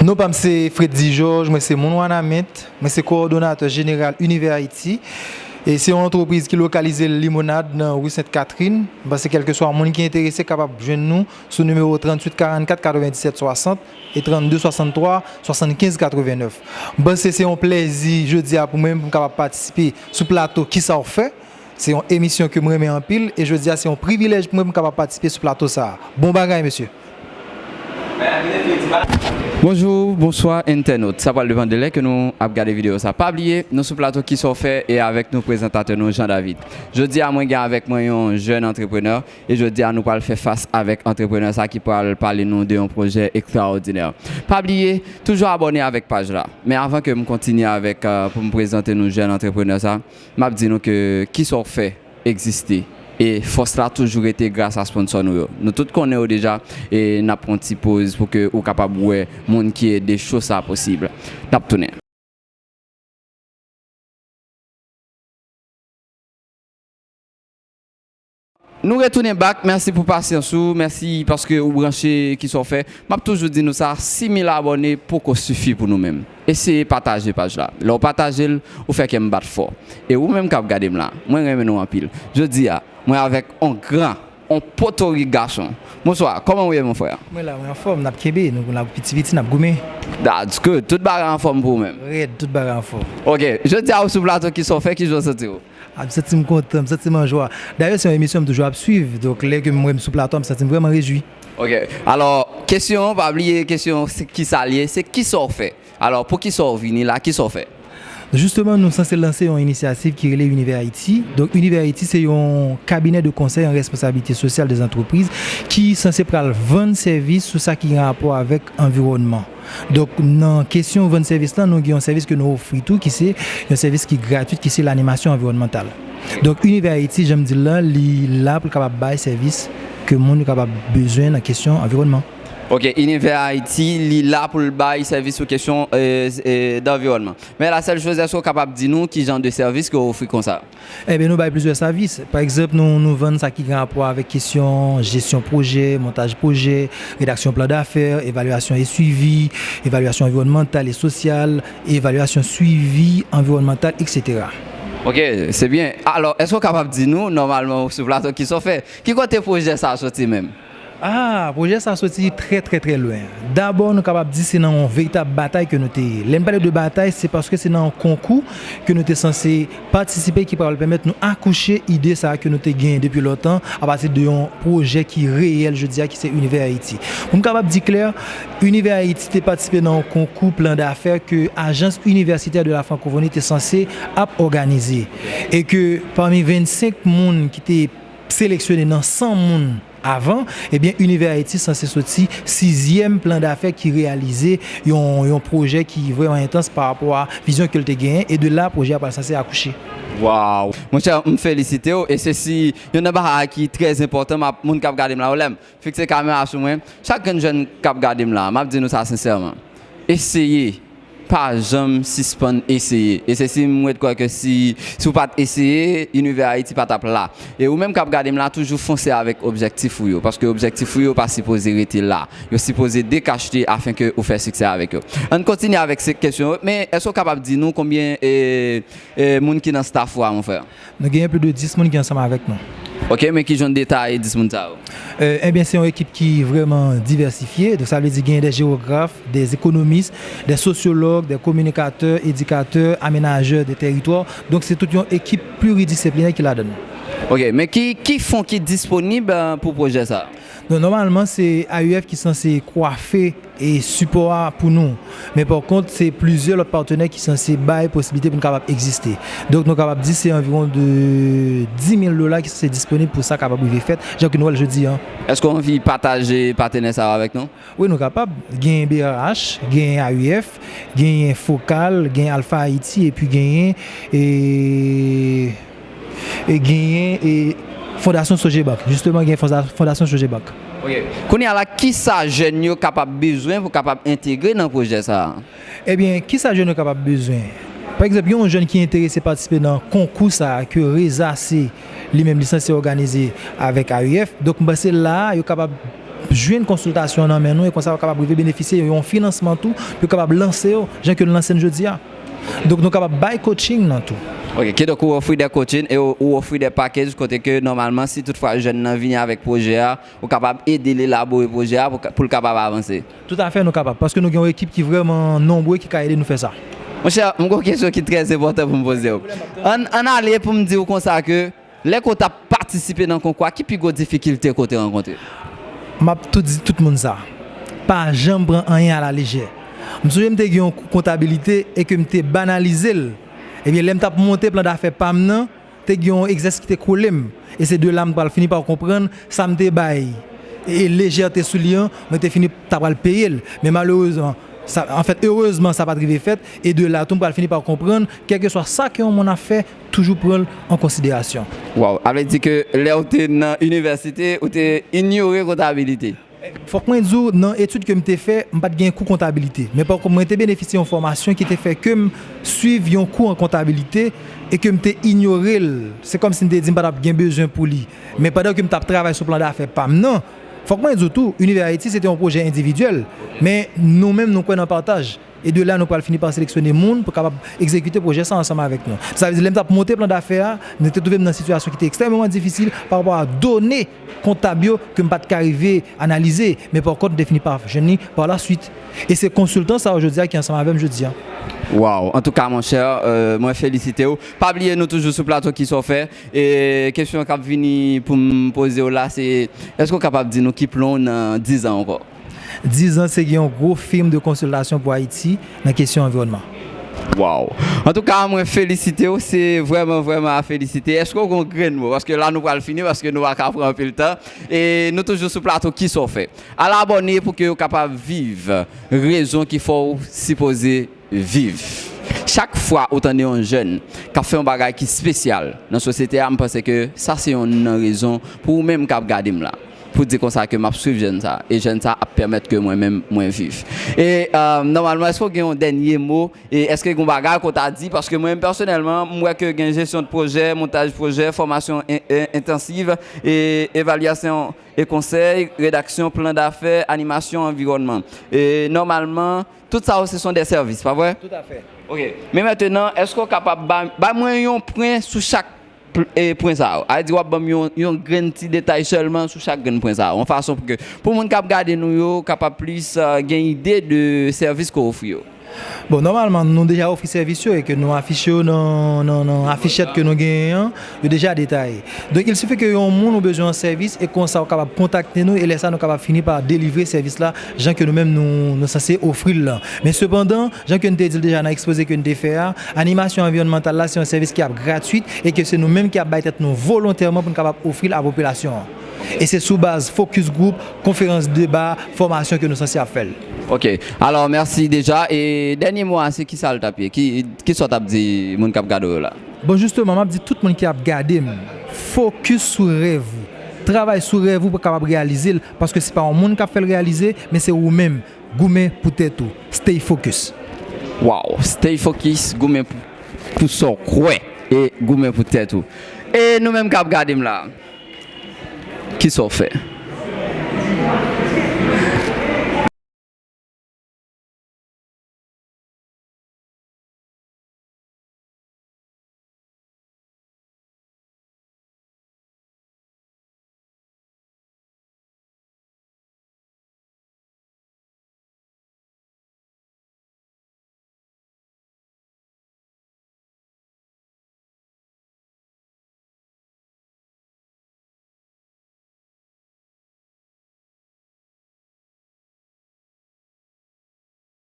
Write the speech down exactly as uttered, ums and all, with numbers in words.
Non pa m se Freddy Georges, mwen se moun Wanament, mwen se kowòdonatè jeneral Univers Haïti. E se yon antrepriz ki lokalize l Limonad nan ri Sent Katrin. M panse kèlkeswa moun ki enterese kapab jwenn nou sou nimewo tranntuit karannkat katrevenndisèt swasant e trannde swasanntwa swasannkenz katrevennnèf. M panse se yon plèzi jodi a pou mwen pou m kapab patisipe sou plato Kisa w fè. Se yon emisyon ke m renmen anpil e jodi a se yon privilèj pou mwen pou m kapab patisipe sou plato sa a. Bon bagay, mesye! Bonjou, bonswa, entènot. Sa pral depann de lè ke nou ap gade videyo sa. Pa bliye, nou sou plato Kisa w fè e avèk nou prezantatè nou, Jean David. Jodi a, mwen gen avèk mwen yon jèn antreprenè e jodi a, nou pral fè fas avèk antreprenè sa ki pral pale nou de yon pwojè ekstraòdinè. Pa bliye, toujou abòne avèk paj la. Men avan ke m kontinye avèk, euh, pou m prezante nou jèn antreprenè sa, m ap di nou ke Kisa w fè egziste. E fòs la toujou rete gras a sponsò nou yo. Nou tout konnen yo deja, e n ap pran ti poz pou ke ou kapab wè moun ki ede cho sa posib. N ap tounen. Nou retounen back. Mèsi pou pasyans ou. Mèsi paske ou branche Kisa w fè. M ap toujou di nou sa, sis mil abòne poko sifi pou nou menm. Eseye pataje paj la. Lè w pataje l, ou fè kè m bat fò. E ou menm k ap gade m la, mwen renmen nou anpil. Jodi a, mwen avèk on gran, on potorik gason. Bonswa, kòman w ye, mon frè? Mwen la, mwen anfòm, n ap kenbe, nou la piti piti, n ap goumen. That's good. Tout bagay anfòm pou ou menm? Rèd, tout bagay anfòm. Ok, jodi a ou sou plato Kisa w fè, kijan w santi w? Ah, m santi m kontan, m santi m an jwa. Dayè, se yon emisyon m toujou ap swiv, donk lè ke m wè m sou plato a, m santi m vrèman rejwi. Ok, alò, kesyon an, pa bliye kesyon an, se kisa l ye, se kisa w fè? Alò, poukisa w vini la, kisa w fè? Jisteman, nou sanse lanse yon inisyativ ki rele Univers Haïti. Donk, Univers Haïti, se yon kabinè de konsèy an responsablite sosyal dè zantrepriz ki sanse pral vann sèvis sou sa ki gen rapò avèk anviwònman. Donk, nan kesyon vann sèvis lan, nou gen yon sèvis ke nou ofri tou, ki se yon sèvis ki gratwit, ki se lanimasyon anviwònmantal. Donk, Univers Haïti, jan m di l lan, li la pou l kapab bay sèvis ke moun yo kapab bezwen nan kesyon anviwònman. Ok, Univers Haïti, li la pou l bay sèvis sou kesyon, euh, euh, d'anviwònman. Men la sèl choz, èske w kapab di nou ki jan de sèvis ke w ofri konsa? Ebyen, nou bay plizyè sèvis. Pa egzanp, nou, nou vann sa ki gen rapò avèk kesyon jesyon pwojè, montaj pwojè, redaksyon plan dafè, evalyasyon e swivi, evalyasyon anviwònmantal e sosyal, evalyasyon swivi anviwònmantal, etsetera. Ok, se byen. Alò, èske w kapab di nou, nòmalman, ou sou plato Kisa w fè, ki kote pwojè sa a soti menm? Ah, pwojè sa a soti trè, trè, trè lwen. Dabò, nou kapab di se nan yon veritab batay ke nou te ye. Lè n pale de batay, se paske se nan yon konkou ke nou te sanse patisipe ki pral pèmèt nou akouche ide sa a ke nou te genyen depi lontan apati de yon pwojè ki reyèl jodi a, ki se Univers Haïti. Pou m kapab di klè, Univers Haïti te patisipe nan yon konkou plan dafè ke Agence Universitaire de la Francophonie te sanse ap òganize. E ke pami vennsenk moun ki te seleksyone nan san moun avan, ebyen, Univers Haïti sanse soti sizyèm plan dafè ki reyalize yon, yon pwojè ki vrèman entans pa rapò a vizyon ke l te genyen, e de la, pwojè a pral sanse akouche. Waw! Monchè, m felisite w, e se si youn nan bagay ki trè enpòtan, m ap, moun k ap gade m la, w lè m fikse kamera sou mwen, chak grenn jèn k ap gade m la, m ap di nou sa sensèman. Eseye. Pa janm sispann eseye. E se si m ret kwè ke si, si w pa t eseye, Univers Haïti pa t ap la. E ou menm k ap gade m la, toujou fonse avèk objektif ou yo, paske objektif ou yo pa sipoze rete la. Yo sipoze dekachte afenke ou fè siksè avèk yo. Ann kontinye avèk se kesyon yo, men èske w kapab di nou konbyen, e, e, moun ki nan staff ou a, mon frè? Nou genyen plis de dis moun ki ansanm avèk nou. Ok, men ki jan detay dis moun sa yo? Euh, ebyen, se yon ekip ki vrèman divèsifye. Donk, sa vle di genyen dè jewograf, dè ekonomis, dè sosyològ, dè kominikatè, edikatè, amenajè de tèritwa. Donk, se tout yon ekip pliridisiplinè ki ladan l. Ok, men ki, ki fon ki disponib, euh, pou pwojè sa a? Donk, nòmalman, se A U F ki sanse kwafe e sipò a pou nou. Men pa kont, se plizyè lòt patnè ki sanse bay posiblite pou n kapab egziste. Donk, nou kapab di se anviwon de dis mil dola ki sanse disponib pou sa kapab rive fèt, jan ke nou wè l jodi a. Èske w anvi pataje patnè sa yo avèk nou? Wi, nou kapab. Gen B R H, gen A U F, gen Fokal, gen Alpha Haiti, epi genyen, e, e genyen, e, Fondasyon Sogebank. Jisteman, gen fonda-, Fondasyon Sogebank. Ok. Kounye a la, kisa jèn yo kapab bezwen pou kapab entegre nan pwojè sa a? Ebyen, kisa jèn yo kapab bezwen? Pa egzanp, yon jèn ki enterese patisipe nan konkou sa a ke Reza se li menm li sanse òganize avèk A U F. Donk, m panse la a, yo kapab jwenn konsiltasyon nan men nou, e konsa yo kapab rive benefisye yon finansman tou, pou yo kapab lanse yo, jan ke nou lanse n jodi a. Donk, nou kapab bay coaching nan tou. Ok, kidonk ou ofri de coaching e ou, ou ofri de package kote ke nòmalman, si toutfwa jèn nan vini avèk pwojè a, ou kapab ede l elabore pwojè a pou, pou l kapab avanse. Toutafè, nou kapab, paske nou gen yon ekip ki vrèman nonbre ki ka ede nou fè sa. Monchè, m gen yon kesyon ki trè enpòtan pou m poze w. Ann, ann ale pou m di w konsa ke lè ke w t ap patisipe nan konkou a, ki pi gwo difikilte ke w te rankontre? M ap tou di tout moun sa. Pa janm pran anyen alalejè. M sonje m te gen yon kou kontabilite e ke m te banalize l. Ebyen, lè m t ap monte plan dafè pa m nan, te gen yon egzèsis ki te kole m. E se de la m pral fini pa konprann sa m te bay e lejète sou li an, mwen te fini ta pral peye l. Men malerezman, sa, anfèt, erezman, sa pa t rive fèt. E de la tou, m pral fini pa konprann, kèlkeswa sa ke yon moun ap fè, toujou pran l an konsiderasyon. Waw, sa vle di ke lè w te nan inivèsite, ou te inyore kontabilite? Fòk mwen di w, nan etid ke m te fè, m pa t gen kou kontabilite. Men pa kont, mwen te benefisye yon fòmasyon ki te fè ke m swiv yon kou an kontabilite e ke m te inyore l. Se kòmsi m te di m pa t ap gen bezwen pou li. Men pandan ke m t ap travay sou plan dafè pa m nan, fòk mwen di w tou, Univers Haïti, se te yon pwojè endividyèl. Men nou menm, nou kwè nan pataj. E de la, nou pral fini pa seleksyone moun pou kapab egzekite pwojè sa ansanm avèk nou. Sa vle di, lè m t ap monte plan dafè a, mwen te twouve m nan sitiyasyon ki te ekstrèmeman difisil pa rapò a done kontab yo ke m pa t ka rive analize, men pa kont, m te fini pa jwenn li pa la swit. E se konsiltan sa yo jodi a ki ansanm avè m jodi a. Waw, antouka, monchè, euh, mwen felisite w. Pa bliye, nou toujou sou plato Kisa w fè. E kesyon k ap vini pou m poze w la, se, èske w kapab di nou ki plan w nan diz an ankò? Diz an, se gen yon gwo fim de konsiltasyon pou Ayiti nan kesyon anviwònman. Waw! Antouka, mwen felisite w, se vrèman, vrèman a felisite. Èske w gen yon grenn mo? Paske la, nou pral fini, paske nou pa ka pran anpil tan. E nou toujou sou plato Kisa w fè. Al abòne pou ke w kapab viv rezon ki fè w sipoze viv. Chak fwa ou tande yon jèn k ap fè yon bagay ki espesyal nan sosyete a, m panse ke sa se youn nan rezon pou ou menm k ap gade m la, pou di konsa ke m ap swiv jèn sa, e jèn sa ap pèmèt ke mwen menm mwen viv. E, euh, nòmalman, èske w gen yon dènye mo? E èske gen yon bagay ke w ta di? Paske mwen menm pèsonèlman, m wè ke gen jesyon de pwojè, montaj pwojè, fòmasyon en-, en-, entansiv, e evalyasyon e konsèy, redaksyon plan dafè, animasyon, anviwònman. E nòmalman, tout sa yo se son de sèvis, pa vre? Toutafè. Ok. Men mentenan, èske w kapab ba, ba mwen yon pwen sou chak pl-, e, pwen sa yo? A di w ap ban m yon, yon grenn ti detay sèlman sou chak grenn pwen sa yo, yon fason pou ke, pou moun k ap gade nou yo kapab plis, euh, gen ide de sèvis ke w ofri yo. Bon, nòmalman, nou deja ofri sèvis yo e ke nou afiche yo nan, nan, nan afichèt ke nou genyen an, yo deja detaye. Donk, il sifi ke yon moun ou bezwen yon sèvis e konsa w kapab kontakte nou e lè sa nou kapab fini pa delivre sèvis la jan ke nou menm nou, nou sanse ofri l lan. Men sepandan, jan ke n te di l deja nan ekspoze ke n te fè a, animasyon anviwònmantal la se yon sèvis ki ap gratwit e ke se nou menm ki ap bay tèt nou volontèman pou n kapab ofri l a popilasyon an. E se sou baz focus group, konferans deba, fòmasyon ke nou sanse ap fè l. Ok. Alò, mèsi deja. E dènye mo a, se kisa l t ap ye? Ki, kisa w t ap di moun k ap gade w yo la? Bon, jisteman, m ap di tout moun ki ap gade m, fokis sou rèv ou. Travay sou rèv ou pou w kapab reyalize l, paske se pa yon moun k ap fè l reyalize, men se ou menm. Goumen pou tèt ou. Stay focus. Wow, stay focus, goumen pou, pou sa w kwè e goumen pou tèt ou. E nou menm k ap gade m la, kisa w fè?